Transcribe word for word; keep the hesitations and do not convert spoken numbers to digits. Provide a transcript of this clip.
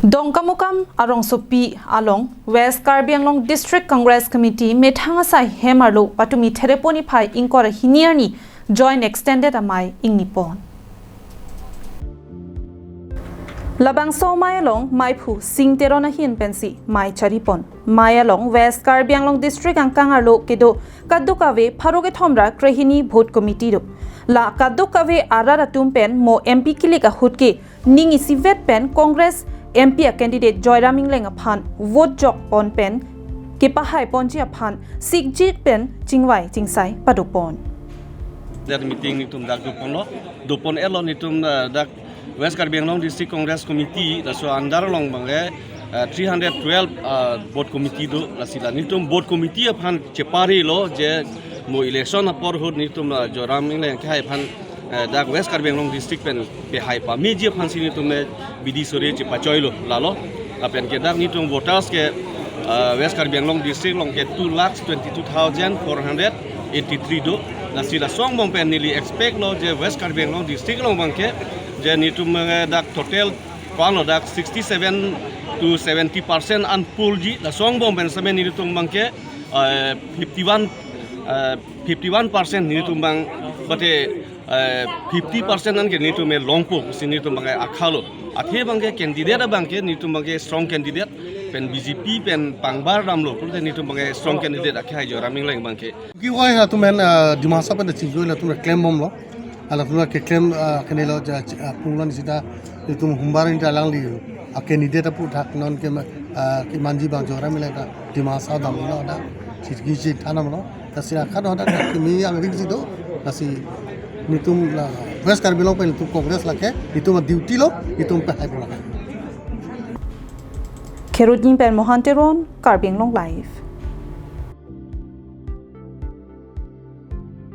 Dongkamukam arongsopi along West Karbi Anglong District Congress Committee methang asai hem arlo patumi Therepo niphai ingkoi ra hini arni joint extended amei ingnipon. Labangso amei along meiphu Sing Teron ahin pensi mei charipon. Mei along West Karbi Anglong District angkang arlo kedo kadokave pharo kethom ra krehini vote committee do. La kadokave arat atum pen mo M P kilik ahut ke ning isivet pen Congress M P a candidate Joyram Engleng aphan vote jokpon pen kepahaiponji aphan sikjik pen chingvai chingsai padopon. Dak meeting nelitum dak doponlo, dopon-etlo nelitum, eh, dak West Karbi Anglong District Congress Committee, laso under along abangke, eh, three hundred twelve, eh, vote committee do, lasi la nelitum vote committee aphan cheparilo je mo election apor ahut nelitum, eh, Joyram Engleng kehai aphan, eh, dak West Karbi Anglong District pen pehai pameji aphansi nelitum, eh, bidi sore chepachoilo lalo. Lapen ke dak nelitum voters ke, eh, West Karbi Anglong District along ke two lakhs twenty-two thousand four hundred eighty-three do. Lasi laso angbong pen neli expectlo je West Karbi Anglong District along abangke je nelitum, eh, dak total ko-anlo dak sixty-seven to seventy percent an pollji. Laso angbong pen seme nelitum abangke, eh, fifty-one, eh, fifty-one percent nelitum abang, bate, eh, fifty percent an ke nelitum longpo pusi nelitum abangke akhalo. Athe abangke candidate abangke nelitum abangke strong candidate pen B J P pen pangbar damlo pulote nelitum abangke strong candidate akehai Joyram Engleng abangke. Kihoi halatum pen, ah, Dima Hasao pen chingkoi halatum klembomlo. Halatum keklem, ah, kenelo ja, ah, punglan sita nelitum humbar inta alangli, ah, candidate aputhak non ke, ah, kemanji abang Joyram Engleng ta Dima Hasao damlo da. Chitki chit thanamlo. Lasi akha do da kimi angring si do. Lasi nelitum la West Karbi Anglong pen nelitum Congress lake, nelitum duty lo, nelitum pehaipo lake. Kheroni pen Mohan Teron, Karbi Anglong Live.